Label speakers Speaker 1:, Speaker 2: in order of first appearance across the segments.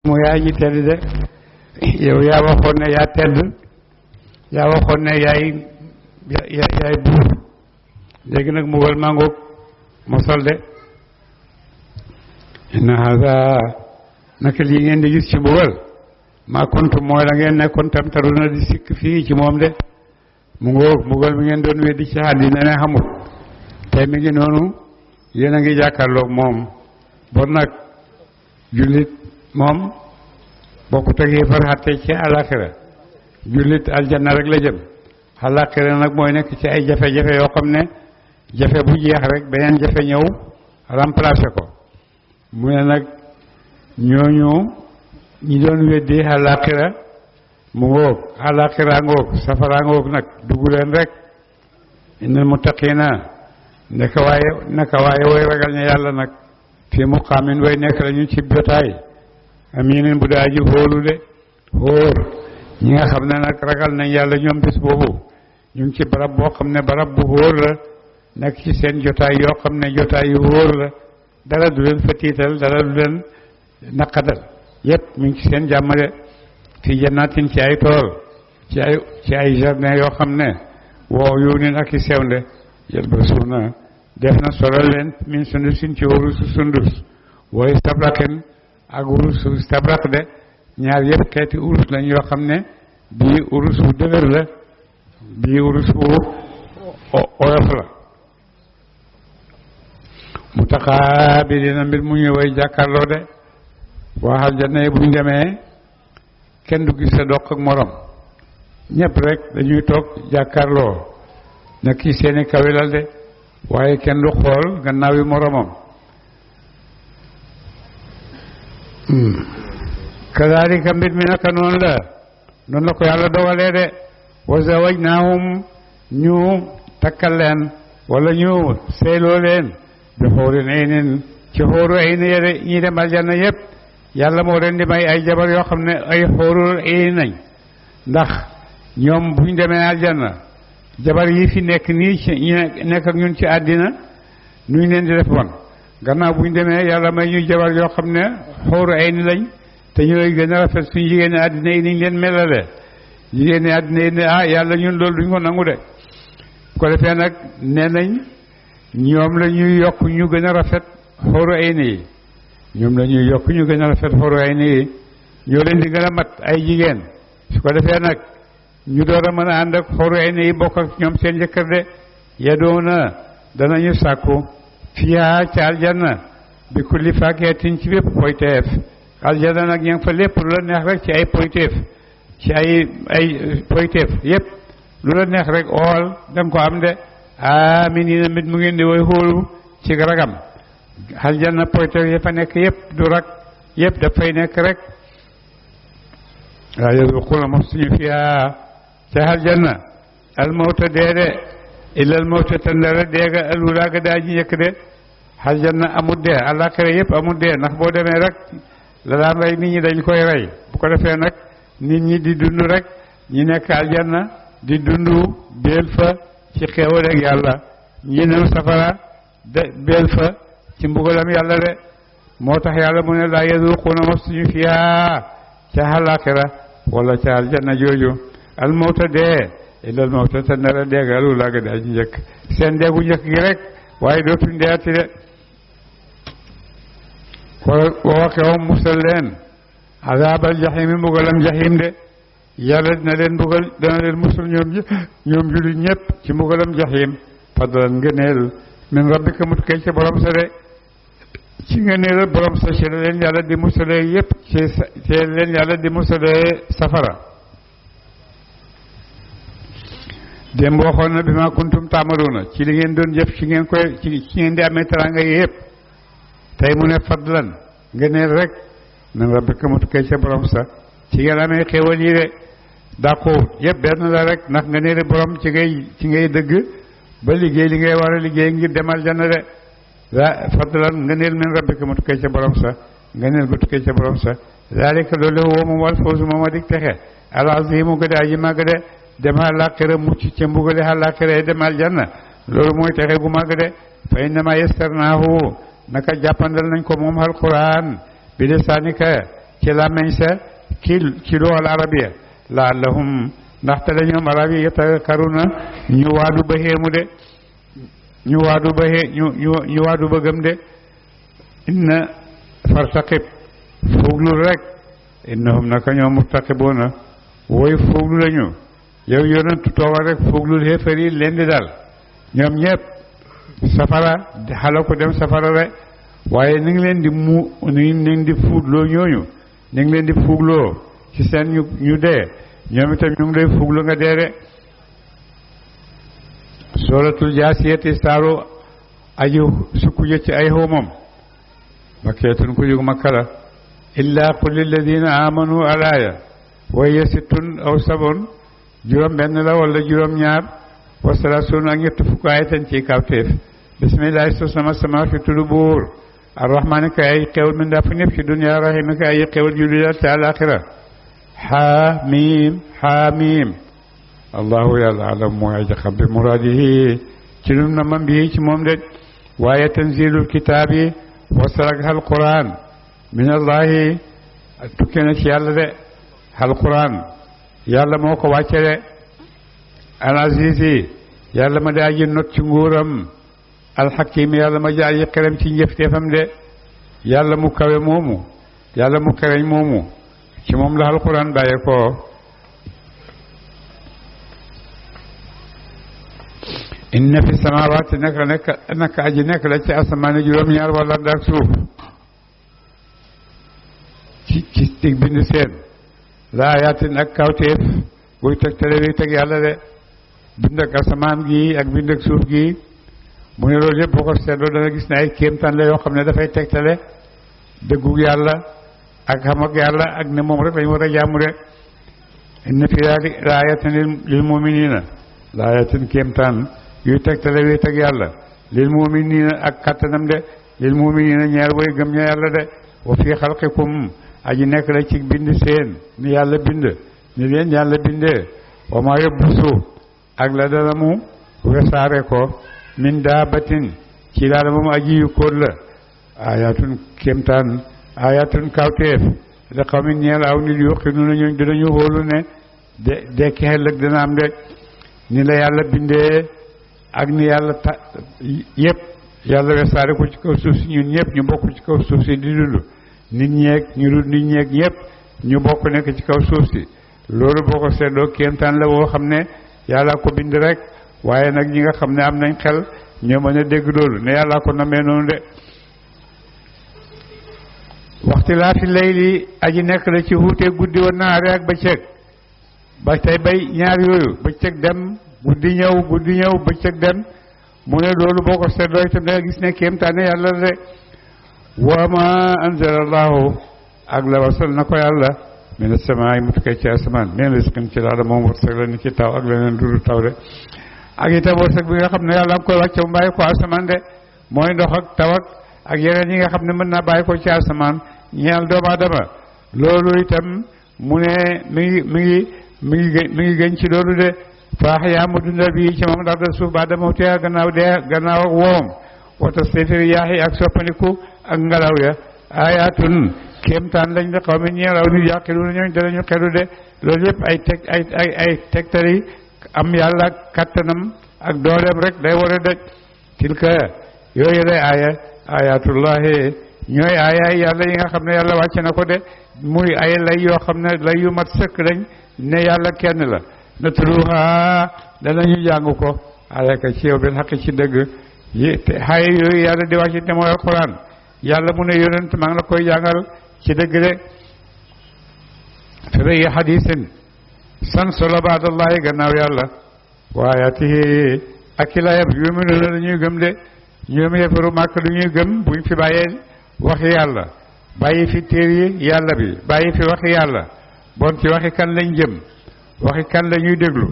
Speaker 1: mu yaa ji tedd de yow yaa waxoon ne yaa tedd yaa waxoon ne yaay buur léegi nag mbugal mangoog mosal de inna hada naka lii ngeen di gis ci mbugal maa kuntum mooy la ngeen nekkoon tam taruna di sikk fii ci moom de mu ngoog mbugal mi ngeen doon weddi ci àddina ne xamul tey mi ngi noonu yéen a ngi jàkkaarloog moom bon nag jullit moom bokkut ak yéefar xatte ci àllaaxira jullit aljanna rek la jëm àllaaxira nag mooy nekk ci ay jafe-jafe yoo xam ne jafe bu jeex rek beneen jafe ñëw remplacer ko mu ne nag ñooñu ñi doon weddi àllaaxira mu ngoog àllaaxira ngoog safara ngoog nag dugg leen rek innal muttaqiina naka waaye way ragal ña yàlla nag fi muqaamin way nekk lañu ci jotaay aminin bu daa ji xóolu de xóor ñi nga xam ne nag ragal nañ yàlla ñoom bis boobu ñu ngi ci barab boo xam ne barab bu xóor la nekk ci seen jotaay yoo xam ne jotaay yu xóor la dara du leen fa tiital dara du leen naqadal yépp ñu ngi ci seen jàmm de fi jannatin ci ay tool ci ay jardin yoo xam ne woo yu nin ak i sewnde yalbasuuna def na solal leen min sundusin ci wurusu sundus wooy stabraken ak urus stabrak de ñaar yëpp xeeti urus lañ yoo xam ne bii urus bu dëgër la bii urus bu oyof la mutaqaabiliina mbir mu ñëwee jàkkaarloo de waa aljanna yi buñ demee kenn du gis sa doq ak morom ñëpp rek dañuy toog jàkkaarloo nekk ci seeni kawilal de waaye kenn du xool gannaaw yi moromam kadaalika mbir mi naka noonu la ko yàlla dogalee de wa zawajnaahum ñu takkal leen wala ñu seyloo leen bi xóorin aynin ci xóoru ayni yére ñi dem aljanna yépp yàlla moo leen di may ay jabar yoo xam ne ay xóorul ayni nañ ndax ñoom buñ demee aljanna jabar yi fi nekk nii ci ñu nekk ak ñun ci àddina nuñ leen di def bon gannaaw buñ demee yàlla may ñu jabar yoo xam ne xóoru ayni lañ te ñooy gën a rafet suñu jigéen ñi àddina yi niñ leen melale jigéen ñi àddina yi ne yàlla ñun loolu duñ ko nangu de ko defee nag nee nañ ñoom la ñuy yokk ñu gën a rafet xóoru ayni yi ñoom la ñuy yokk ñu gën a rafet xóoru ayni yi ñoo leen di gën a mat ay jigéen su ko defee nag ñu door a mën a ànd ak xóoru ayni yi bokk ak ñoom seen jëkkër de yadoona danañu sàkku fiihaa ca aljanna bi kulli faakihatin ci bépp poyteef aljanna nag ña ngi fa lépp lu la neex rek ci ay poyteef ci ay poyteef yépp lu la neex rek ool da nga ko am de aminiina mit mu ngeen di woy xóolu ci ragam aljanna poyteef ya fa nekk yépp du rak yépp dafay nekk rek waaw yazuquuna mos suñu fiihaa ca aljanna almawta dee de illa almawta tandara deega alulaaga daa ji njëkk de aljanna amul dee àllaaxira yépp amul dee ndax boo demee rek la daan rey nit ñi dañ koy rey bu ko defee nag nit ñi di dund rek ñi nekk aljanna di dund beel fa ci xéewal ak yàlla ñi new safara de beel fa ci mbugalam yàlla de moo tax yàlla mu ne laa yazuquuna mos suñu fiihaa ca àllaaxira wala ca aljanna jooju almawta dee illa almawta te nara deega alulaaga daa ji njëkk seen deegu njëkk gi rek waaye dootuñ deeti de waxewam musal leen azaabal jaxiim mbugalam jaxiim de yàlla dana leen musal ñoom jullit ñëpp ci mbugalam jaxiim fadlan ngëneel min rabbika mut kay ca borom sa de ci ngëneel borom sa ci la leen yàlla di musalee yëpp ci leen yàlla di musalee safara démb waxoon na bi ma kuntum taamaluuna ci li ngeen doon jëf ci ngeen di amee teraanga yi yëpp tey mu ne fadlan ngëneel rek min rabbika mu tukkee ca borom sa ci ngeen amee xéewal yi de dàqoo yëpp benn la rek ndax ngëneeli borom ci ngay dëgg ba liggéey li ngay war a liggéey ngir demal janna de fadlan ngëneel min rabbika mu tukkee ca borom sa ngëneel gu tukkee ca borom sa zalika loolu woo moom wal fawzu moom a dig texe al azimu gëde aji màgg de dem àllaaxira mucc ca mbugale àllaaxira dem aljanna loolu mooy texe gu màgg de fa innama yastarnaahu naka jàppandal nañ ko moom alquran bi lisaanika ci làmmeñ sa ci lool arabiya laallahum ndaxte la ñoom arab yi yatazakkaruna ñu waadu ba xéemu de ñu waadu ba gëm de inna fartaqib fuuglul rek innahum naka ñoom murtaqibuna wooy fuuglu lañu yow yonentu toogal rek fuuglul xéefar yi leen di dal ñoom ñëpp safara xala ko dem safara rek waaye ni ngi leen di ni ngi leen di fuugloo ñooñu ni ngi leen di fuugloo ci seen ñu dee ñoom itam ñu ngi lay fuuglu nga dee de suratul jaasiyati saaru aju sukku ci ay xóomam makkiyatun ku jóg makka la illa qul lilladina amanu alaaya waaye sittun aw sabon juróom benn la wala juróom ñaar wa salaasuun ak ñett fukk ayatan ci kawteef bismillahi sama fi tudd buur arrahmaani ka ay xewal min daa fa ñëpp ci dunya rahimi ka ay xewal julli ci àlaxira xaamiim allahu yàlla alam mooy aja xam bi muraadihi ci lum na mam bii ci moom de waaye tanzilul kitaab yi wasarak alquran min allahi tukkee na ci yàlla de alquran yàlla moo ko wàcce de al azizi yàlla ma daa ji not ci nguuram alxakim yàlla ma daa ji xeram ci njëfteefam de yàlla mu kawe moomu yàlla mu xereñ moomu ci moom la alquran bàyyee ko inna fi samaawaati nekk aji nekk la ci asamaani juróom-ñaar wala ak suuf ci tig bind seen laa yaatin ak kawteef buy tegtale wi teg yàlla de bind ak asamaan gi ak bind ak suuf gi mu ne loolu yëpp boo ko seetloo dana gis ne ay kéemtaan la yoo xam ne dafay tegtale dëggug yàlla ak xam ak yàlla ak ne moom rek lañu war a jaamu de inna fi laayatin lil muminina laayatin kéemtaan yuy tegtale wi teg yàlla lil muminina ak kattanam de lil muminina ñaar way gëm ña yàlla de wa fi xalqikum aji nekk la ci bind seen ni yàlla bind ni leen yàlla bindee wa ma yabbusu ak la dana mu wesaare ko min daabatin ci daala moom aji yu kóor la ayatun kéemtaan ayatun kawteef da xamin ñeel aw nit yuqinuna ñooñ dinañu hóolu ne dekki ëllëg dina am de ni la yàlla bindee ak ni yàlla yëpp yàlla wesaare ko ci kaw suuf si ñun ñëpp ñu bokk ci kaw suuf si di dund nit ñeeg ñu dul nit ñeeg ñëpp ñu bokk nekk ci kaw suuf si loolu boo ko seetloo kéemtaan la boo xam ne yàlla ko bind rek waaye nag ñi nga xam ne am nañ xel ñoo mën a dégg loolu ne yàlla ko namee noonu de waxti laa fi layli aji nekk la ci wuute guddi wa naari ak bëccëg ba tey bay ñaar yooyu bëccëg dem guddi ñëw bëccëg dem mu ne loolu boo ko seetloo itam da nga gis ne kéemtaane yàlla de wa ma anzala allahu ak la wasal na ko yàlla min as-samaa'i mu tukkee ci asamaan min rizqin ci laala moom wërsëg la ni ci taw ak leneen du taw de ak itam wërsëg bi nga xam ne yàlla nga koy wàcce mu bàyyi ko asamaan de mooy ndox ak taw ak yeneen yi nga xam ne mën naa bàyyi ko ci asamaan ñeel doomu aadama loolu itam mu ne mi ngi gën ci loolu de faax yaa mu dundal bi ci moom ndax da suuf ba dama tee gannaaw ak woom wata séeféri yaax yi ak soppandiku ak ngelaw ya ayatun kéemtaan lañ de xaw ma ñeel aw nit yàqilu ñooñ danañu xelu de loolu yëpp ay tegtali am yàlla ak kattanam ak dooleem rek day war a daj tilka yooyu lay ayatullahi ñooy aayaay yàlla yi nga xam ne yàlla wàcce na ko de muy ay lay yoo xam ne lay yu mat sëkk lañ ne yàlla kenn la natluha danañu jàng ko alayka ci yow bil xaq ci dëgg yi te xaye yooyu yàlla di wàcce te mooy alquran yàlla mu ne yonent maa ngi la koy jàngal ci dëgg de fi bay hadisin san solo baadallahi gannaaw yàlla waayatihi ak i layam yuminuna dañuy gëm de ñoom yéefaru màkk lu ñuy gëm buñ fi bàyyee waxi yàlla bàyyi fi téer yi yàlla bi bàyyi fi waxi yàlla bon ci waxi kan lañ jëm waxi kan la ñuy déglu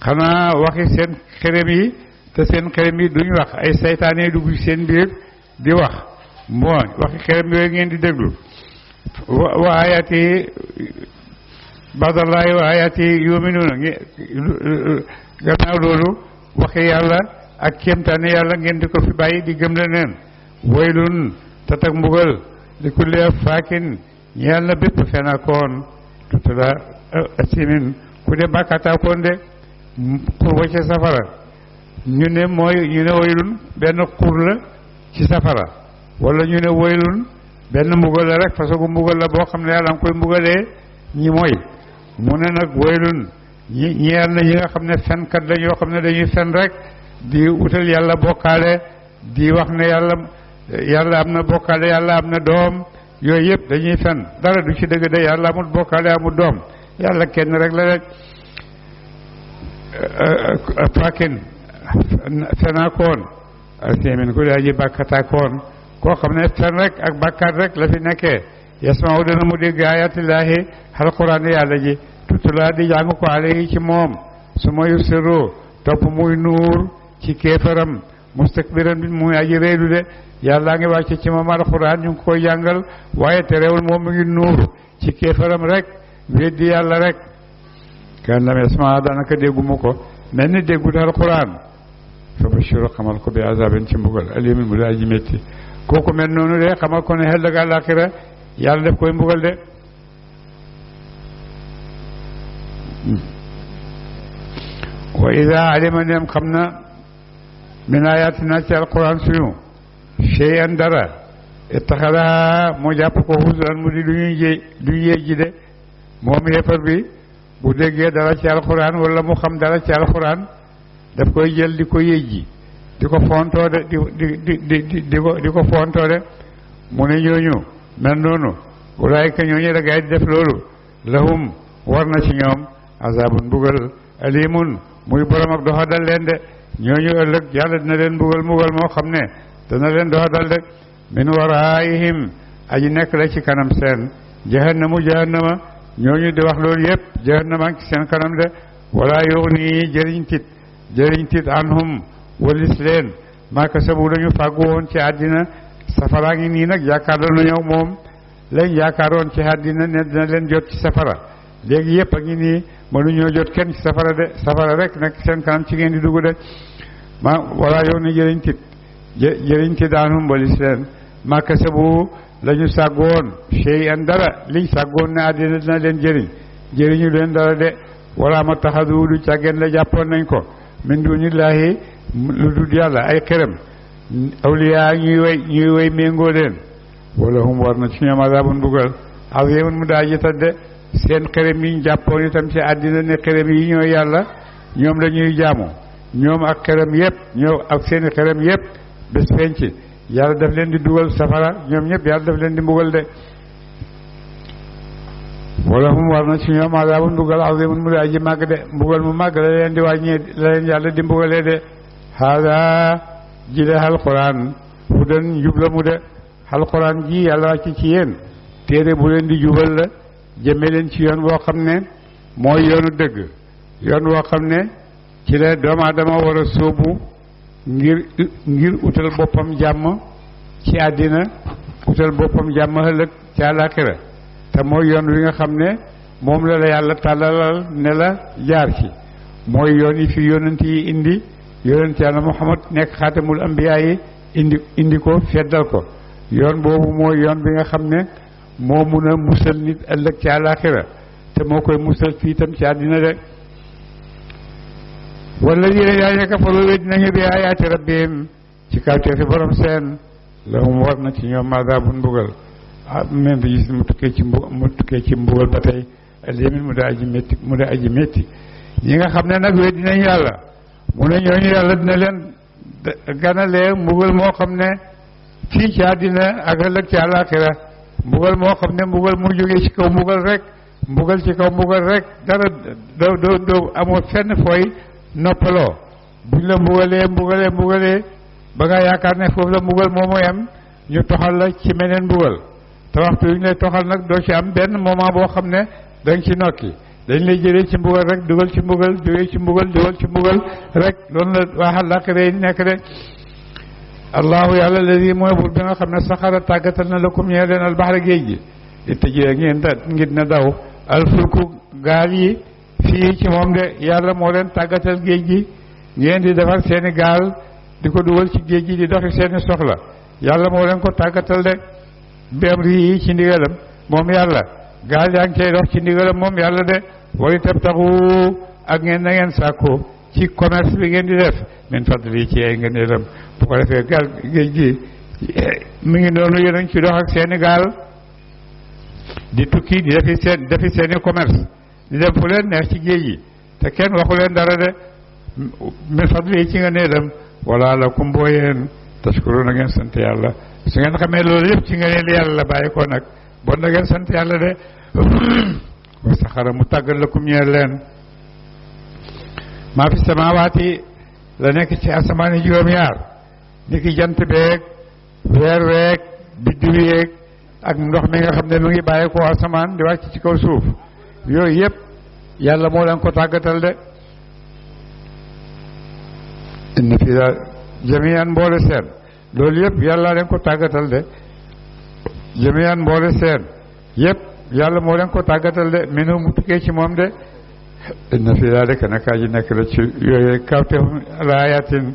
Speaker 1: xanaa waxi seen xerem yi te seen xerem yi duñ wax ay saytaane dugg seen biir di wax bon waxi xerem yooyu ngeen di déglu wa ayati badallahi wa ayati yuminuna gannaaw loolu waxi yàlla ak kéemtaane yàlla ngeen di ko fi bàyyi di gëm leneen waylun tatak mbugal li kulli affaakin ñeel na bépp fenaakoon tutula asimin ku de bàkkataakoon de xur wa ci safara ñu ne waylun benn xur la ci safara wala ñu ne waylun benn mbugal la rek façon mbugal la boo xam ne yàlla nga koy mbugalee ñi mooy mu ne nag waylun ñeel na ñi nga xam ne fenkat la ñoo xam ne dañuy fen rek di utal yàlla bokkaale di wax ne yàlla am na bokkaale yàlla am na doom yooyu yëpp dañuy fen dara du ci dëgg de yàlla amul bokkaale amul doom yàlla kenn rek la rek fakin fenaakoon asimin ku daa ji bàkkataakoon koo xam ne fen rek ak bàkkaat rek la fi nekkee yasmaaw dana mu dégg ayatillaahi alquran yàlla ji tutulaa di jàng ko alayhi ci moom su ma yusiru topp muy nuur ci kéefaram mustakbiran bi muy aji réedu de yàlla ngi wàcce ci moom alquran ñu ngi koy jàngal waaye terewul moom mu ngi nuur ci kéefaram rek weddi yàlla rek kan lam yasmaa daanaka dégguma ko mel ni déggut alquran fa bashiru xamal ko bi azabin ci mbugal alimin mu daa ji métti kooku mel noonu de xamal ko ne ëllëg àllaaxira yàlla def koy mbugal de wa ida alima nem xam na min ayatina ci alquran suñu cheyan dara ittaxada moo jàpp ko husulan mu di lu ñuy yéej ji de moom yéefar bi bu déggee dara ci alquran wala mu xam dara ci alquran daf koy jël di ko yéej ji di ko fontoo de di ko fontoo de mu ne ñooñu mel noonu ulaayka ñooñu da gaay di def loolu lahum war na ci ñoom azabun mbugal alimun muy borom ak doxadal leen de ñooñu ëllëg yàlla dina leen mbugal moo xam ne dana leen doxadal de min waraayihim aji nekk la ci kanam seen jahannama ñooñu di wax loolu yëpp jahannama ci seen kanam de wala yughni jëriñ tit anhum walis leen maaka sabu lañu fàggu woon ci àddina safara ngi nii nag yaakaar la ñëw moom lañ yaakaaroon ci àddina ne dina leen jot ci safara léegi yëpp a ngi nii mënuñoo jot kenn ci safara de safara rek nekk seen kanam ci ngeen di dugg de wala yughni jëriñ tit anhum walis leen maaka sabu lañu sàggoon shay'an dara liñ sàggoon ne àddina dina leen jëriñu leen dara de wala ma taxadu du càggeen la jàppoon nañ ko min dunillahi lu dul yàlla ay xërëm awliya ñuy way méngoo leen wala hum war na ci ñoom azabun mbugal azimun mu daa ji tadde seen xërëm yi ñu jàppoon itam ci àddina ne xërëm yi ñooy yàlla ñoom la ñuy jaamu ñoom ak xërëm yëpp ñoo ak seeni xërëm yëpp bés penc yàlla daf leen di dugal safara ñoom ñëpp yàlla daf leen di mbugal de wala hum war na ci ñoom azabun mbugal azimun mu daa ji màgg de mbugal mu màgg la leen di wàññee la leen yàlla di mbugalee de haada jile alquran hudan jubla mu de alquran ji yàlla wàcc ci yéen téere bu leen di jubal la jëme leen ci yoon woo xam ne mooy yoonu dëgg yoon woo xam ne ci la doomu aadama war a sóobu ngir utal boppam jàmm ci àddina utal boppam jàmm ëllëg ci àllaaxira te mooy yoon wi nga xam ne moom la yàlla tàllalal ne la jaar ci mooy yoon yi fi yonent yi indi yonent yàlla Muhammad nekk xaatamul ambiyaa yi indi ko feddal ko yoon boobu mooy yoon bi nga xam ne moo mun a musal nit ëllëg ci àllaaxira te moo koy musal fii itam ci àddina de wala yéen kafaru dinañu bi ayaati rabbihim ci kawteefi borom seen lahum war na ci ñoom azabun mbugal même bi gis mu tukkee ci mbugal ba tey alimin mu daa aji métti ñi nga xam ne nag weddi nañu yàlla mu ne ñooñu yàlla dina leen ganalee mbugal moo xam ne fii ci àddina ak ëllëg ci àllaaxira mbugal moo xam ne mbugal mu jógee ci kaw mbugal rek mbugal ci kaw mbugal rek dara doo amoo fenn fooy noppaloo buñ la mbugalee ba nga yaakaar ne foofu la mbugal moomu yam ñu toxal la ci meneen mbugal te waxtu yu ñu lay toxal nag doo ci am benn moment boo xam ne danga ci nokki dañ lay jëlee ci mbugal rek dugal ci mbugal jógee ci mbugal dugal ci mbugal rek loolu la waa àllaaxira yi nekk de allahu yàlla ladi mooy buur bi nga xam ne saxara tàggatal na lakum ñee leen albaxra géej gi di tëjee ngir na daw alfulku gaal yi fii ci moom de yàlla moo leen tàggatal géej gi ngeen di defar seeni gaal di ko dugal ci géej gi di doxi seeni soxla yàlla moo leen ko tàggatal de bi am rii ci ndigalam moom yàlla gaal yaa ngi cay dox ci ndigalam moom yàlla de way tabtaxu ak ngeen na ngeen sàkku ci commerce bi ngeen di def min fadli ci ay ngëneelam bu ko defee gaal géej gi mi ngi noonu yéen a ngi ci dox ak seeni gaal di tukki di defi seeni commerce di dem fu leen neex ci géej gi te kenn waxu leen dara de min fadli ci ngëneelam wala lakum boo yéen tashkuru na ngeen sant yàlla su ngeen xamee loolu yëpp ci ngëneel yàlla la bàyyi ko nag bon na ngeen sant yàlla de wa saxara mu tàggal lakum ñeel leen maa fi samaawaati la nekk ci asamaan yi juróom-ñaar ni ki jant beeg weer weeg biddiw yeeg ak ndox mi nga xam ne mu ngi bàyyi ko asamaan di wàcc ci kaw suuf yooyu yëpp yàlla moo leen ko tàggatal de inna fi jamian mboole seen loolu yëpp yàlla leen ko tàggatal de jamian mboole seen yëpp yàlla moo leen ko tàggatal de minu mu tukkee ci moom de inna fi daalika naka ji nekk la ci yooyu kawte laayatin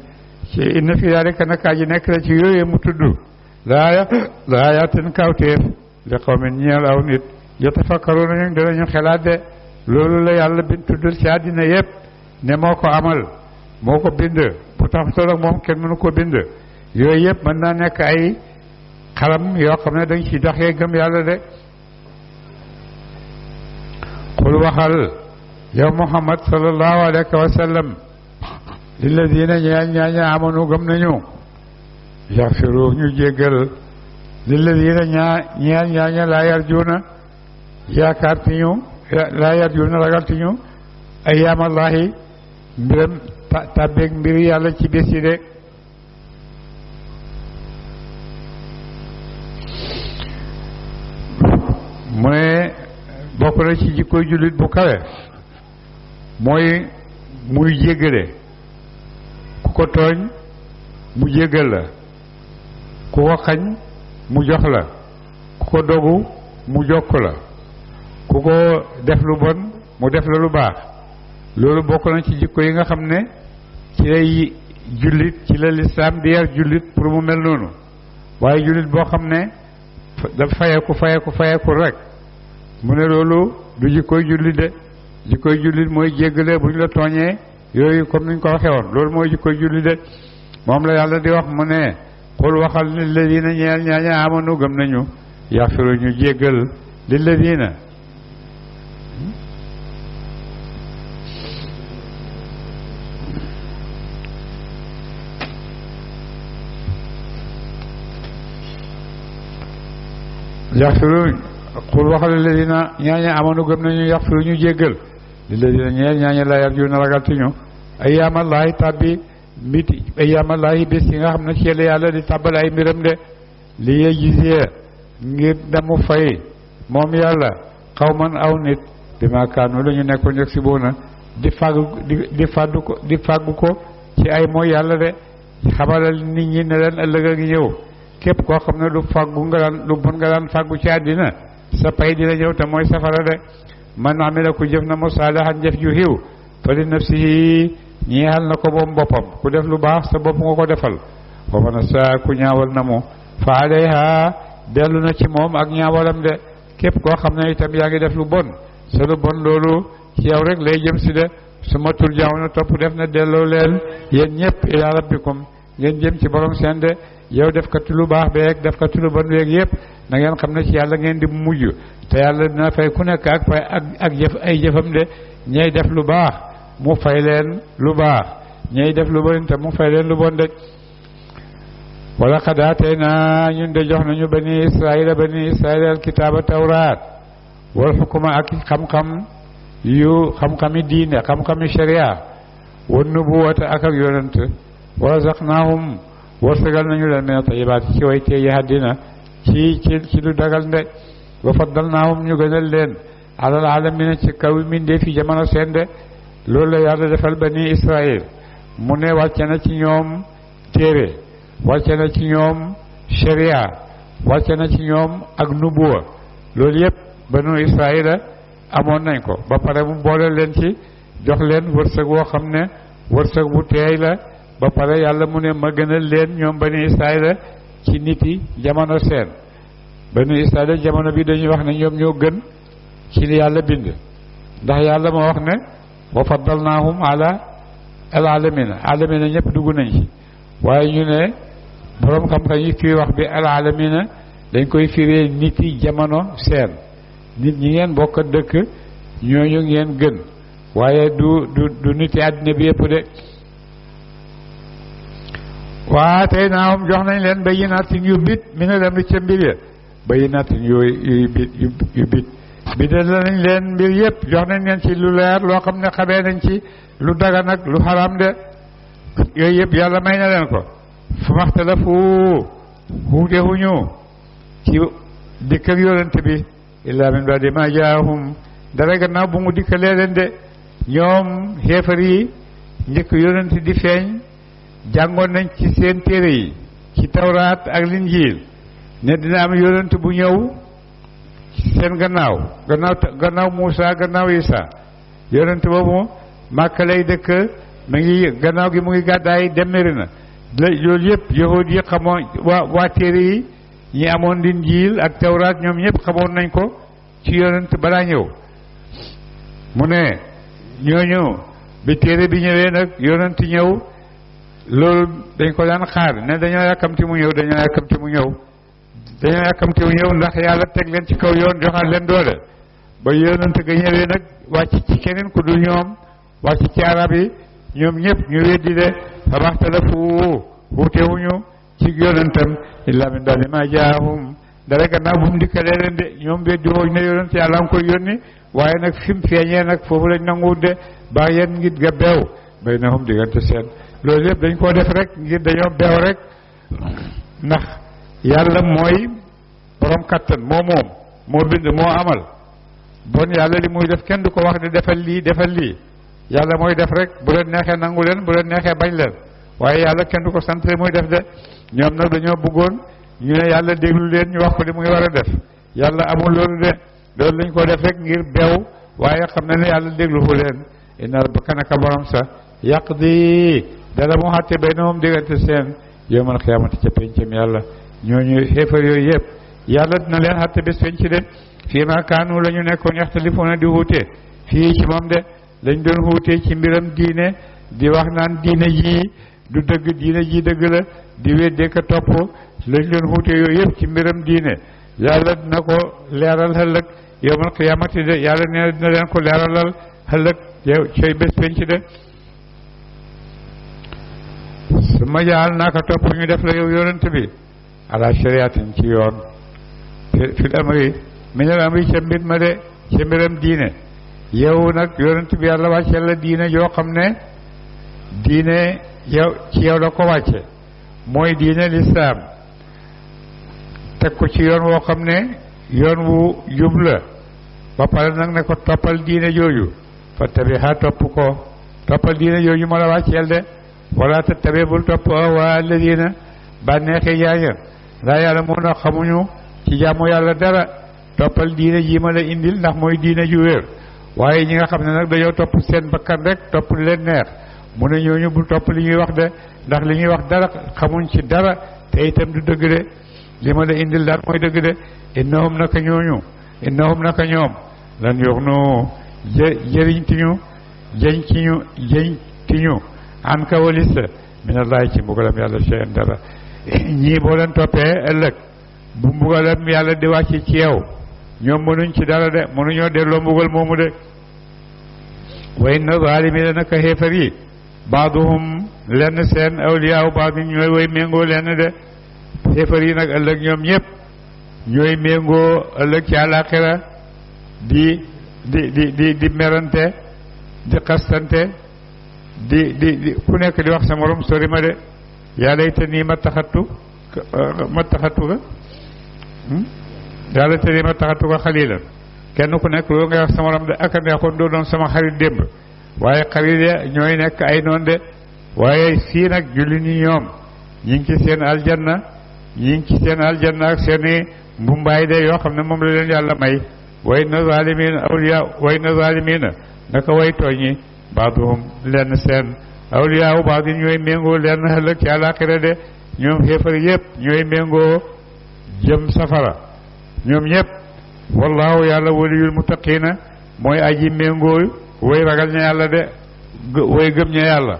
Speaker 1: ci inna fi daalika naka ji nekk la ci yooyu mu tudd laayatin kawteef li qawmin ñeel aw nit yatafakkaruuna ñu danañu xelaat de loolu la yàlla bind tuddal ci àddina yëpp ne moo ko amal moo ko bind bu taxutoon ak moom kenn mënu ko bind yooyu yëpp mën naa nekk ay xalam yoo xam ne dañ ci doxee gëm yàlla de xul waxal yow Muhammad sallallahu alayhi wa sallam lilladina ñaaña amanu gëm nañu yaxfiru ñu jéggal lilladina ñaaña laa yarjuuna yaakaar ti ñu laa yarjuuna ragal ti ñu ayyaamallahi mbiram tàbbeeg mbiri yàlla ci bés yi de mu ne bokk na ci jikkoy jullit bu kawe mooy muy jéggale ku ko tooñ mu jéggal la ku ko xañ mu jox la ku ko dogu mu jokk la ku ko def lu bon mu def la lu baax loolu bokk na ci jikko yi nga xam ne ci lay jullit ci la lislaam di yar jullit pour mu mel noonu waaye jullit boo xam ne dafa fayeku rek mu ne loolu du jikkoy jullit de jikkoy jullit mooy jéggale bu ñu la tooñee yooyu comme ni ñu ko waxee woon loolu mooy jikkoy jullit de moom la yàlla di wax mu ne xul waxal lilladina ñeel ñaaña amanu gëm nañu yaxfiru ñu jéggal lilladina yaxfiru xul waxal lilladina ñaaña amanu gëm nañu yaxfiru ñu jéggal lilladina ñeel ñaaña la yarjuuna ragaltuñu ayyaamallaahi tàbbi mbiti ayyaamallaahi bés yi nga xam ne ci la yàlla di tàbbal ay mbiram de li yejjisee ngir damu fay moom yàlla xawman aw nit bi ma kaanu la ñu nekkoon yëg si boona di fàggu ko ci ay mooy yàlla de xamalal nit ñi ne leen ëllëg a ngi ñëw képp koo xam ne lu bon nga daan fàggu ci àddina sa pay dina ñëw te mooy safara de man amila ku jëf na mu saalihan jëf ju xiw fa li nafsihi ñeexal na ko moom boppam ku def lu baax sa bopp nga ko defal wa man asaa ku ñaawal na mu fa alayha dellu na ci moom ak ñaawalam de képp koo xam ne itam yaa ngi def lu bon sa lu bon loolu ci yow rek lay jëm si de su ma turjaaw na topp def na delloo leen yéen ñëpp ila rabbikum ngeen jëm ci borom seen de yow def kati lu baax beeg def kati lu bon beeg yëpp na ngeen xam ne ci yàlla ngeen di mujj te yàlla dina fay ku nekk ak fay ak jëf ay jëfam de ñay def lu baax mu fay leen lu baax ñay def lu bon te mu fay leen lu bon de wala xadaatee na ñun de jox nañu bani israila alkitaaba tawraat wal xukuma ak xam-xami diine xam-xami sharia wan nubuwata ak yonent wa razaqnaahum wërsëgal nañu leen min tayibaat ci way tee yi àddina ci lu dagal nde wa faddalnaahum ñu gënal leen alal alamina ci kaw mindee fi jamono seen de loolu la yàlla defal bani israil mu ne wàcce na ci ñoom téere wàcce na ci ñoom sharia wàcce na ci ñoom ak nubuwa loolu yëpp banu israila amoon nañ ko ba pare mu boole leen ci jox leen wërsëg woo xam ne wërsëg bu teey la ba pare yàlla mu ne ma gënal leen ñoom bani israila ci nit yi jamono seen banu Israël jamono bi dañuy wax ne ñoom ñoo gën ci li yàlla bind ndax yàlla moo wax ne wa faddalnaahum ala al alamina alamina ñëpp dugg nañ ci waaye ñu ne borom xam-xam yi fii wax bi al alamina dañ koy firee nit yi jamono seen nit ñi ngeen bokk dëkk ñooñu ngeen gën waaye du nit yi àddina bi yëpp de waa tey naawam jox nañ leen bayyinaatin yu bit mi ne dem ca mbir ya bayyinaatin yu bit bidal nañ leen mbir yëpp jox nañ leen ci lu leer loo xam ne xamee nañ ci lu dagan ak lu xaraam de yooyu yëpp yàlla may na leen ko fa maxtalafu wuute wuñu ci dikk ak yonent bi illaa min ba'di ma jaahum dara gannaaw bu mu dikkalee leen de ñoom xeefar yi njëkk yonent di feeñ jàngoon nañ ci seen téere yi ci tawraat ak linjiil ne dina am yonent bu ñëw seen gannaaw Muusa gannaaw Isa yonent boobu Màkka lay dëkk mu ngi gannaaw gi mu ngi gàddaay dem Medina loolu yëpp yahuud yi xamoon waa téere yi ñi amoon linjiil ak tawraat ñoom ñëpp xamoon nañ ko ci yonent balaa ñëw mu ne ñooñu bi téere bi ñëwee nag yonent ñëw loolu dañ ko daan xaar ne dañoo yàkkamti mu ñëw dañoo yàkkamti mu ñëw ndax yàlla teg leen ci kaw yoon joxaat leen doole ba yonent ga ñëwee nag wàcc ci keneen ku dul ñoom wàcc ci arab yi ñoom ñëpp ñu weddi de fa maxtalafu wuutewuñu ci yonentam illa min ba'di ma jaahum dara gannaaw bu mu dikkalee leen de ñoom weddi wooñ ne yonent yàlla am koy yónni waaye nag fi mu feeñee nag foofu lañ nanguwut de ba yéen ngir ga beew baynahum diggante seen loolu yëpp dañ koo def rek ngir dañoo beew rek ndax yàlla mooy borom kattan moo bind moo amal bon yàlla li muy def kenn du ko wax ne defal lii yàlla mooy def rek bu leen neexee nangu leen bu leen neexee bañ leen waaye yàlla kenn du ko sant muy def de ñoom nag dañoo bëggoon ñu ne yàlla déglu leen ñu wax ko li muy war a def yàlla amul loolu de loolu lañ ko def rek ngir beew waaye xam na ne yàlla déglu fu leen inna rabbaka naka borom sa yaqdi dara mu xàtte baynahum diggante seen yawmal qiyaamati ca pencam yàlla ñooñu xeefar yooyu yëpp yàlla dina leen xàtte bés penc de fii ma kaanu la ñu nekkoon yaxtalifuuna di wuute fii ci moom de lañ doon wuute ci mbiram diine di wax naan diine ji du dëgg diine ji dëgg la di weddee ko topp lañ doon wuute yooyu yëpp ci mbiram diine yàlla dina ko leeral ëllëg yawmal qiyaamati de yàlla nee na dina leen ko leeralal ëllëg yow cooy bés penc de su ma jaal naaka topp ñu def la yow yonent bi ala shariatin ci yoon fil amri minal amri ca mbir ma de ca mbiram diine yow nag yonent bi yàlla wàcce la diine yoo xam ne diine yow ci yow la ko wàcce mooy diine lislaam teg ko ci yoon woo xam ne yoon wu jub la ba pare nag ne ko toppal diine jooju fa tabiha toppal diine jooju ma la wàcceel de wala tattabi bul topp waa alladina bànneexi yaaña laa yàlla moo na xamuñu ci jaamu yàlla dara toppal diine ji ma la indil ndax mooy diine ju wér waaye ñi nga xam ne nag dañoo topp seen bakkan rek topp lu leen neex mu ne ñooñu bul topp li ñuy wax de ndax li ñuy wax dara xamuñ ci dara te itam du dëgg de li ma la indil daal mooy dëgg de innahum naka ñoom lan yox nu jëriñ tiñu an ka walis minallahi ci mbugalam yàlla seen dara ñii boo leen toppee ëllëg bu mbugalam yàlla di wàcc ci yow ñoom mënuñ ci dara de mënuñoo delloo mbugal moomu de wa inna zaalimina naka xeefar yi baaduhum lenn seen awliyaaw baadin ñooy way méngoo lenn de xeefar yi nag ëllëg ñoom ñëpp ñooy méngoo ëllëg ci àllaaxira di merante di xastante di ku nekk di wax sa morom sori ma de yaa laytanii mattaxattu ka xalilan kenn ku nekk loolu ngay wax sa morom de ak a neexoon doo doon sama xarit démb waaye xarit ya ñooy nekk ay noon de waaye fii nag julli ñi ñoom ñi ngi ci seen aljanna ak seeni mbumbaay de yoo xam ne moom la leen yàlla may way na zaalimina naka way tooñi baaduhum lenn seen awliyaawu baadin ñooy méngoo lenn ëllëg ci àllaaxira de ñoom xéefar yépp ñooy méngoo jëm safara ñoom ñëpp wallahu yàlla waliyul muttaqina mooy aji méngooy way ragal ña yàlla de way gëm ña yàlla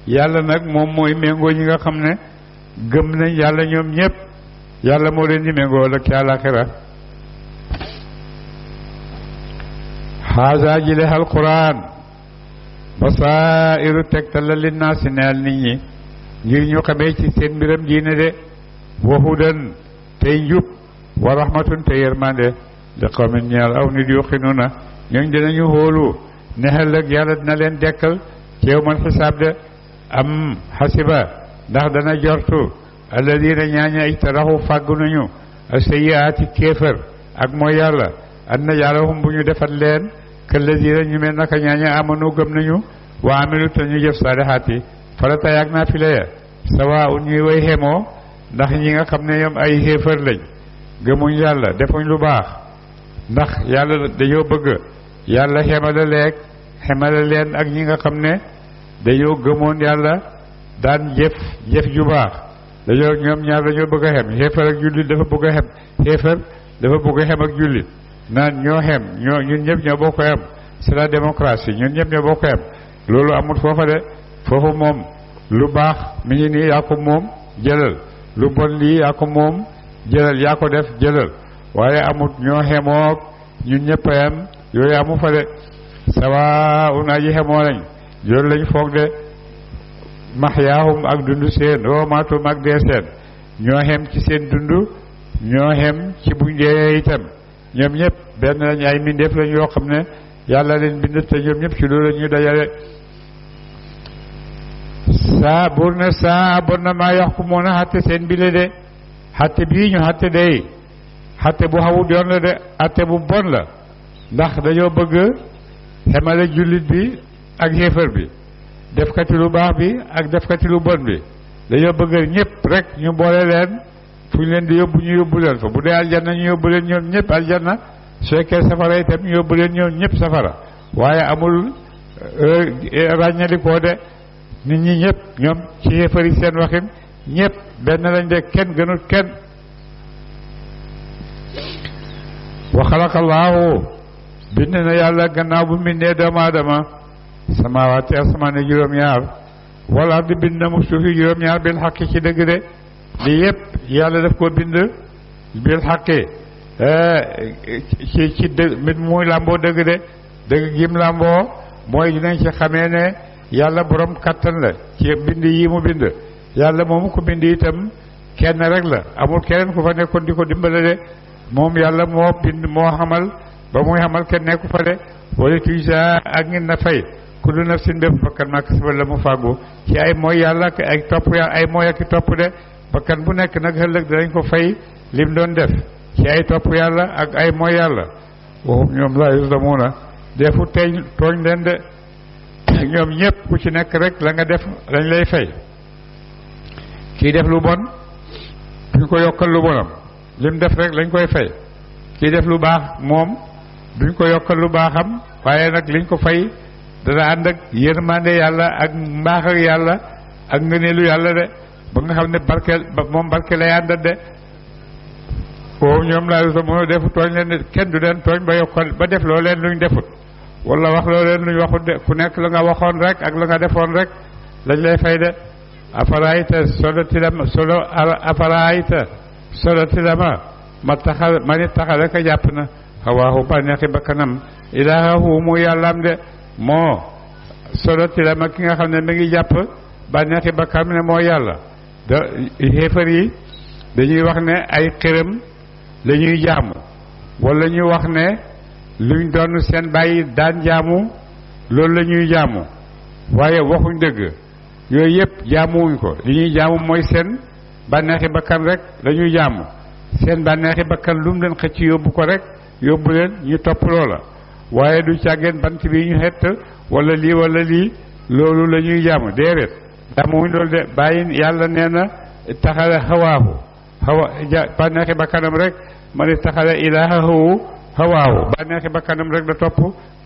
Speaker 1: yàlla nag moom mooy méngoo ñi nga xam ne gëm nañ yàlla ñoom ñëpp yàlla moo leen di méngoo ak ci àllaaxira xaasa ji le alquran basairu tegtal la linnaasi neel nit ñi ngir ñu xamee ci seen mbiram diine de wa hudan tey njub wa rahmatun te yërmande li qawmin ñeel aw nit yuqinuna ñooñ dinañu hóolu ne ëllëg yàlla dina leen dekkal ci yawmal xisaab de am xasiba ndax dana jortu alladina ñaaña ijtaraxu fàggu nañu sayyiaati kéefër ak mooy yàlla an najalahum bu ñu defal leen kalladina ñu mel naka ñaaña amanu gëm nañu wa amilu te ñu jëf saalihaati farata yaag naa fi laya sawa un ñuy way xemoo ndax ñi nga xam ne ñoom ay xéefër lañ gëmuñ yàlla defuñ lu baax ndax yàlla dañoo bëgg yàlla xemale leen ak ñi nga xam ne dañoo gëmoon yàlla daan jëf ju baax dañoo ñoom ñaar dañoo bëgg a xem xéefar ak jullit dafa bëgg a xem xéefar dafa bëgg a xem ak jullit naan ñoo xem ñun ñëpp ñoo bokk xem c'est la démocratie ñun ñëpp ñoo bokk xem loolu amul foofa de foofu moom lu baax mi ngi nii yaa ko moom jëlal lu bon lii yaa ko moom jëlal yaa ko def jëlal waaye amut ñoo xemoog ñun ñëpp a yem yooyu amu fa de sawa un aji xemoo lañ loolu lañ foog de maxyaahum ak dund seen wa maatum ak dee seen ñoo xem ci seen dund ñoo xem ci buñ dee itam ñoom ñëpp benn lañ ay mbindeef lañ yoo xam ne yàlla leen bind te ñoom ñëpp ci loolu la ñuy dajale saa buur ne saa bon na maa yaxkumuuna xatte seen bile de xatte bii ñu xatte day xatte bu xawut yoon la de xatte bu bon la ndax dañoo bëgg xemale jullit bi ak xéefar bi defkati lu baax bi ak defkati lu bon bi dañoo bëgg ñëpp rek ñu boole leen fu ñu leen di yóbbu ñu yóbbu leen fa bu dee aljanna ñu yóbbu leen ñoom ñëpp aljanna su fekkee safara itam ñu yóbbu leen ñoom ñëpp safara waaye amul ràññalikoo de nit ñi ñëpp ñoom ci xéefar yi seen waxin ñëpp benn lañ de kenn gënut kenn wa xalaqallaahu bind na yàlla gannaaw bu mbindee doomu aadama samaawaati asamaane juróom-ñaar wal ardi bind na mu suufi juróom-ñaar bil xaqi ci dëgg de li yëpp yàlla daf ko bind bil xaqi ci dëgg muy làmboo dëgg de dëgg gim làmboo mooy dinañ ci xamee ne yàlla borom kattan la ci bind yi mu bind yàlla moomu ko bind itam kenn rek la amul keneen ku fa nekkoon di ko dimbale de moom yàlla moo bind moo xamal ba muy xamal kenn nekku fa de wala tujza ak ngeen na fay kullu nafsin bépp bakkan maa kasabat la mu fàggu ci ay mooy yàlla ak ay topp yàlla ay mooy ak topp de bakkan bu nekk nag ëllëg danañ ko fay lim doon def ci ay topp yàlla ak ay mooy yàlla waxum ñoom laa yuzlamuuna defu tooñ leen de ñoom ñëpp ku ci nekk rek la nga def lañ lay fay kii def lu bon duñ ko yokkal lu bonam lim def rek lañ koy fay kii def lu baax moom duñ ko yokkal lu baaxam waaye nag liñ ko fay dana ànd ak yërmande yàlla ak mbaax ak yàlla ak ngëneelu yàlla de ba nga xam ne barkeel moom barke lay àndat de foofu ñoom laa sa moo defu tooñ leen de kenn du leen tooñ ba yokkal ba def loo leen luñ defut wala wax loo leen luñ waxut de ku nekk la nga waxoon rek ak la nga defoon rek lañ lay fay de afaraayta solotilama ma taxal ma nit taxal rek a jàpp na xawaaxu bànneexi bakkanam ilaahu mu yàllaam de moo solotilama ki nga xam ne mi ngi jàpp bànneexi bakkanam ne moo yàlla da xéefar yi dañuy wax ne ay xërëm la ñuy jaamu wala ñu wax ne luñ doon seen bàyyi daan jaamu loolu la ñuy jaamu waaye waxuñ dëgg yooyu yëpp jaamuwuñ ko li ñuy jaamu mooy seen bànneexi bakkan rek la ñuy jaamu seen bànneexi bakkan lu mu leen xëcc yóbbu ko rek yóbbu leen ñu topp loola waaye du càggeen bant bi ñu xett wala lii loolu la ñuy jaamu déedéet jaamuwuñ loolu de bàyyi yàlla nee na taxale xawaahu bànneexi bakkanam rek ma ne taxale ilaahahu hawaahu bànneexi bakkanam rek la topp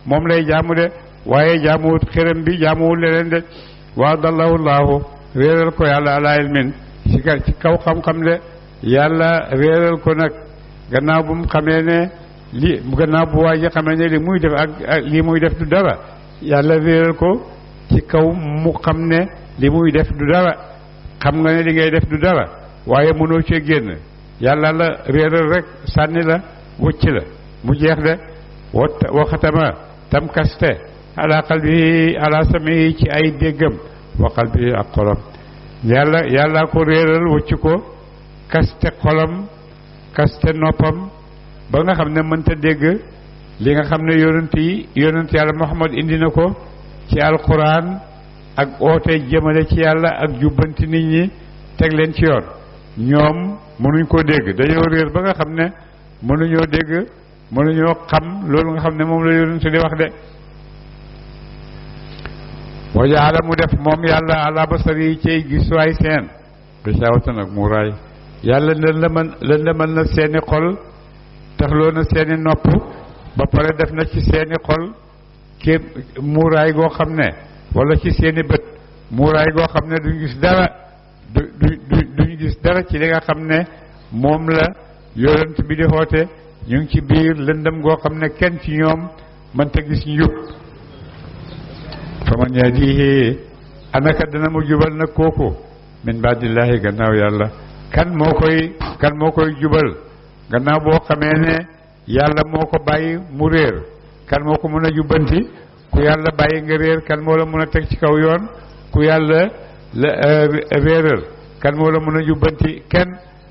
Speaker 1: moom lay jaamu de waaye jaamuwut xërëm bi jaamuwul leneen de wa dallahu laahu réeral ko yàlla ala ilmin ci kaw xam-xam de yàlla réeral ko nag gannaaw bu mu xamee ne gannaaw bu waa ji xamee ne li muy def ak li muy def du dara yàlla réeral ko ci kaw mu xam ne li muy def du dara xam nga ne li ngay def du dara waaye mënoo cee génn yàlla la réeral rek sànni la wëcc la mu jeex de waxatama tam kaste ala qalbi ala sami ci ay déggam wa qalbi ak xolam yàlla ko réeral wëcc ko kaste xolam kaste noppam ba nga xam ne mënta dégg li nga xam ne yonent yàlla Muhammad indi na ko ci alquran ak oote jëmale ci yàlla ak jubbanti nit ñi teg leen ci yoon ñoom mënuñ koo dégg dañoo réer ba nga xam ne mënuñoo dégg mënuñoo xam loolu nga xam ne moom la yonent di wax de wajaala mu def moom yàlla ala basari yi cay gisuwaay seen gisawatan ak muuraay yàlla lëndëmal na seeni xol taxloo na seeni nopp ba pare def na ci seeni xol kéem muuraay goo xam ne wala ci seeni bët muuraay goo xam ne duñ gis dara duñ gis dara ci li nga xam ne moom la yonent bi di xoote ñu ngi ci biir lëndëm goo xam ne kenn ci ñoom mënta gis njub faman yahdihi anaka dana mu jubal nag kooku min baadillahi gannaaw yàlla kan moo koy jubal gannaaw boo xamee ne yàlla moo ko bàyyi mu réer kan moo ko mën a jubbanti ku yàlla bàyyi nga réer kan moo la mën a teg ci kaw yoon ku yàlla réeral kan moo la mën a jubbanti kenn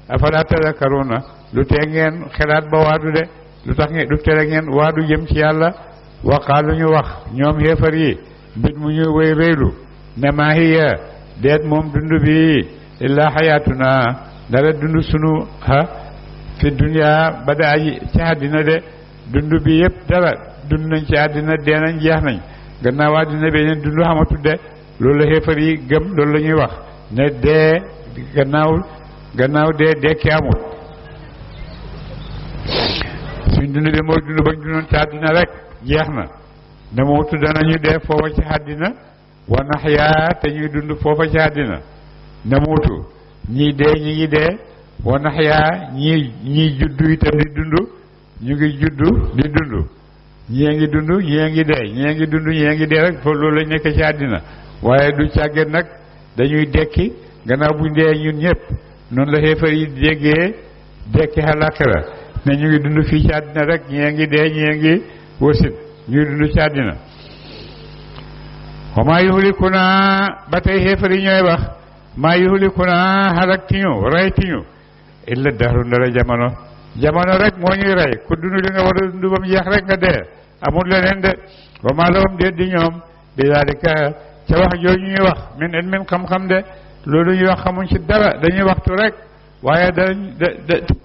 Speaker 1: afala tadakkaruna lu tee ngeen xelaat ba waadu de lu tax ngeen lu tere ngeen waadu jëm ci yàlla waqaalu ñu wax ñoom xéefar yi mbit mu ñuy woy réylu ne maa hiya deet moom dund bi illaa xayaatuna dara dund sunu fi dunya ba da aji ci àddina de dund bi yëpp dara dund nañ ci àddina dee nañ jeex nañ gannaaw àddina beneen dund xamatu de loolu la xéefar yi gëm loolu la ñuy wax ne dee gannaaw dee dekki amut suñ dund bi mooy dund bañ dundoon ci àddina rek jeex na ne mootu danañu dee foofa ci àddina wa naxyaa te ñuy dund foofa ci àddina ne mootu ñii dee ñi ngi dee wa naxyaa ñii juddu itam di dund ñu ngi juddu di dund ñii ngi dund ñii ngi dee ñii ngi dund ñii ngi dee rek foofu loolu lañ nekk ci àddina waaye du càggeen nag dañuy dekki gannaaw buñ dee ñun ñëpp noonu la xeefar yi déggee dekki àllaaxira ne ñu ngi dund fii ci àddina rek ñii ngi dee ñii ngi wasit ñuy dund ci àddina wa maa yuhlikuna ba tey xeefar yi ñooy wax maa yuhlikuna xalak tiñu rey tiñu illa dahru ndara jamono rek moo ñuy rey ku dund li nga war a dund ba mu jeex rek nga dee amul leneen de wa maa lahum déet di ñoom bi zalika ca wax jooju ñuy wax min ilmin xam-xam de loolu ñuy wax xamuñ ci dara dañuy waxtu rek waaye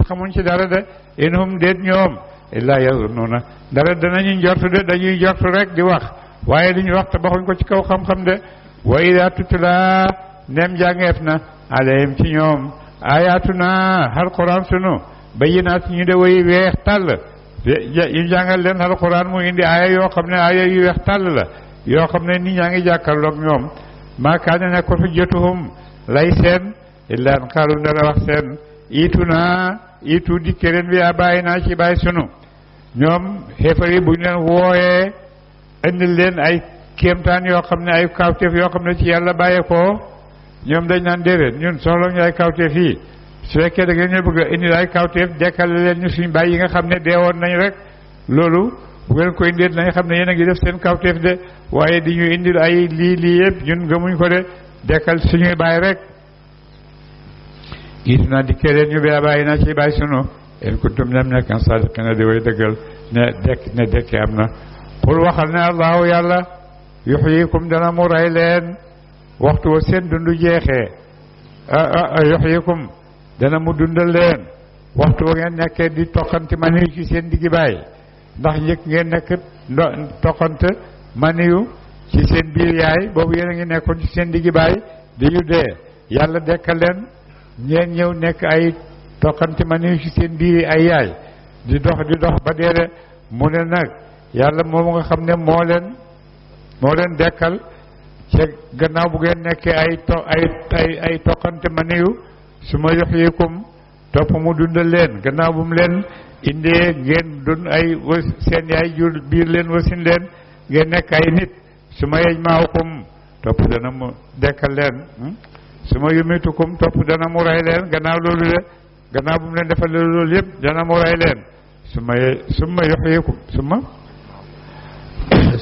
Speaker 1: xamuñ ci dara de in hum déet ñoom illa yazunnuuna dara danañu njortu de dañuy njortu rek di wax waaye li ñuy wax te baxuñ ko ci kaw xam-xam de wa ida tutla ndem jàngeef na alayhim ci ñoom ayatuna alquran sunu bayyinaat ñu de way weex tàll ñu jàngal leen alquran mu indi aaya yoo xam ne aaya yu weex tàll la yoo xam ne nit ñaa ngi jàkkaarloog ñoom maa kaana ne ko fi jotuhum lay seen illa an qaalu ndara wax seen itu dikke leen bi bàyyi naa ci bàyyi sunu ñoom xeefar yi buñ leen wooyee indil leen ay kéemtaan yoo xam ne ay kawteef yoo xam ne ci yàlla bàyyee ko ñoom dañ naan déedéet ñun soxla ñu ay kawteef yi su fekkee da ngeen ñu bëgg a indil ay kawteef dekkal leen ñu suñ bàyyi yi nga xam ne deewoon nañ rek loolu bu ngeen ko indil nañ xam ne yéen a ngi def seen kawteef de waaye di ñu indil ay lii yëpp ñun gëmuñ ko de dekkal suñuy bàyyi rek gis naa dikkee leen ñu bàyyi naa ci bàyyi sunu in kuntum nem nekkan sadiqina di way dëggal ne dekki am na xul waxal ne allahu yàlla yuxyikum dana mu rey leen waxtu wa seen dundu jeexee yuxyikum dana mu dundal leen waxtu wa ngeen nekkee di toqante maniyu ci seen diggi baay ndax njëkk ngeen nekk toqante maniyu ci seen biir yaay boobu yéen a ngi nekkoon ci seen diggi baay di yu dee yàlla dekkal leen ñeen ñëw nekk ay toqante maniyu ci seen biir ay yaay di dox ba dee mu ne nag yàlla moom nga xam ne moo leen dekkal ca gannaaw bu ngeen nekkee ay toqante maniyu su ma yuxyikum topp mu dundal leen gannaaw bu mu leen indee ngeen dun ay seen yaay jur biir leen wasin leen ngeen nekk ay nit su ma yej maawakum topp dana mu dekkal leen su ma yumitukum topp dana mu rey leen gannaaw loolu de gannaaw bu mu leen defal loolu yëpp dana mu rey leen su ma yuhyikum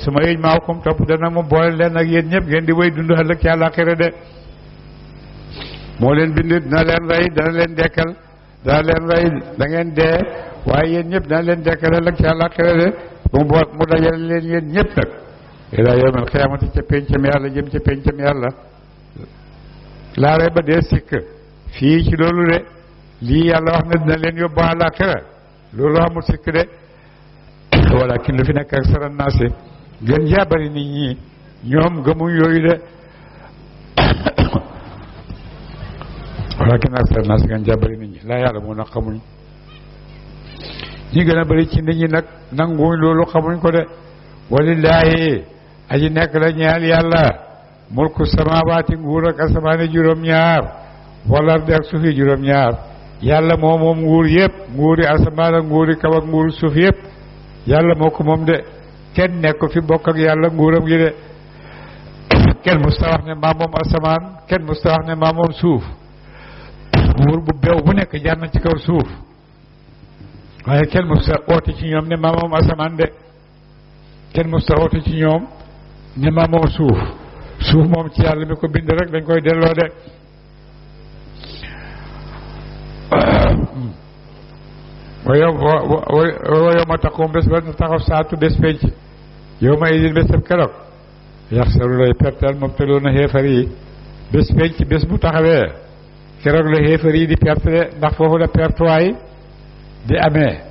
Speaker 1: su ma yej maawakum topp dana mu boole leen ak yéen ñëpp ngeen di way dund ëllëg ci àllaaxira de moo leen bind dina leen rey dana leen dekkal dana leen rey da ngeen dee waaye yéen ñëpp dana leen dekkal ëllëg ci àllaaxira de mu dajale leen yéen ñëpp nag ilaa yawmal qiyaamati ca pencam yàlla jëm ca pencam yàlla laare ba dee sikk fii ci loolu de lii yàlla wax na dina leen yóbbu àllaaxira loolu amul sikk de walakin lu fi nekk ak sara naasi gën jaabari nit ñi ñoom gëmuñ yooyu de walakin ak sara naasi gën jaabari nit ñi laa yàlla mun a xamuñ ñi gën a bëri ci nit ñi nag nanguñ loolu xamuñ ko de walillaahi aji nekk la ñeel yàlla mulku samaawaati nguur ak asamaani juróom-ñaar wal ardi ak suufi juróom-ñaar yàlla moo moom nguur yëpp nguuri asamaan ak nguuri kaw ak nguuri suuf yëpp yàlla moo ko moom de kenn nekk fi bokk ak yàlla nguuram gi de kenn musta wax ne maa moom asamaan kenn musta wax ne maa moom suuf nguur bu beew bu nekk jaar na ci kaw suuf waaye kenn musta oote ci ñoom ne maa moom asamaan de kenn musta oote ci ñoom ne maa moom suuf suuf moom ci yàlla mi ko bind rek dañ koy delloo de wa yow ma taxaw bés ba taxaw saatu bés penc yow ma idin bésab keroog yaxsaru lay pertal moom te doon na xeefar yi bés penc bés bu taxawee keroog la xeefar yi di perte de ndax foofu la pertuwaay di amee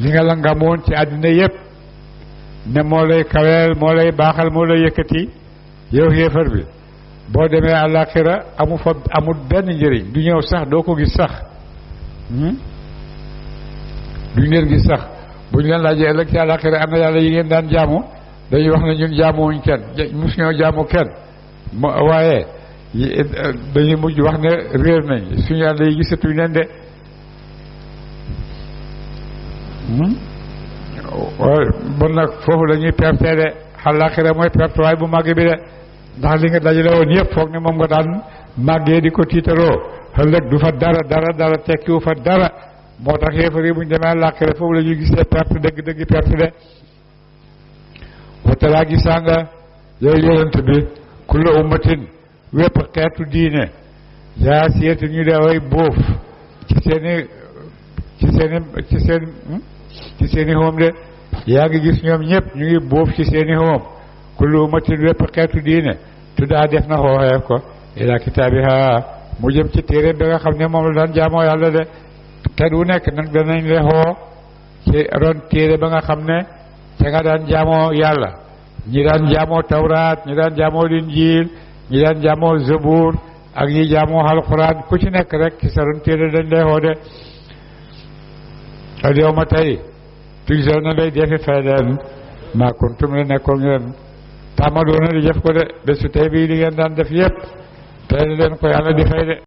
Speaker 1: li nga la ngamoon ci àddina yépp ne moo lay kaweel moo lay baaxal moo lay yëkkati yow xeefar bi boo demee àllaaxira amul benn njëriñ du ñëw sax doo ko gis sax duñ leen gis sax buñ leen laajee ëllëg ci àllaaxira am na yàlla yi ngeen daan jaamu dañuy wax ne ñun jaamuwuñ kenn mus ñoo jaamu kenn waaye dañuy mujj wax ne réer nañ suñu yàlla yi gisatuñ leen de bon nag foofu la ñuy perte de àllaaxira mooy perte waay bu màgg bi de ndax li nga dajale woon yëpp foog ne moom nga daan màggee di ko tiitaroo ëllëg du fa dara tekkiwu fa dara moo tax yéefar yi bu ñu demee àllaaxira foofu la ñuy gisee perte dëgg perte de watalaa gisaa nga yow yonent bi kulla ummatin wépp xeetu diine yaa seeti ñu de way bóof ci seeni xoom de yaa ngi gis ñoom ñëpp ñu ngi bóof ci seeni xoom kullu ummatin wépp xeetu diine tuddaa def na xooxeef ko ila kitaabiha mu jëm ci téere bi nga xam ne moom la daan jaamoo yàlla de kenn wu nekk nag danañ le xoo ci ron téere ba nga xam ne ca nga daan jaamoo yàlla ñi daan jaamoo tawraat ñi daan jaamoo linjiil ñi daan jaamoo zabuur ak ñi jaamoo alxuraan ku ci nekk rek ci sa ron téere dañ le xoo de al yawma tey tujzawna lay defi fay leen maa kuntum la nekkoon ngeen tàmmaloona di def ko de bésu tey bii li ngeen daan def yëpp tey leen ko yàlla di fay de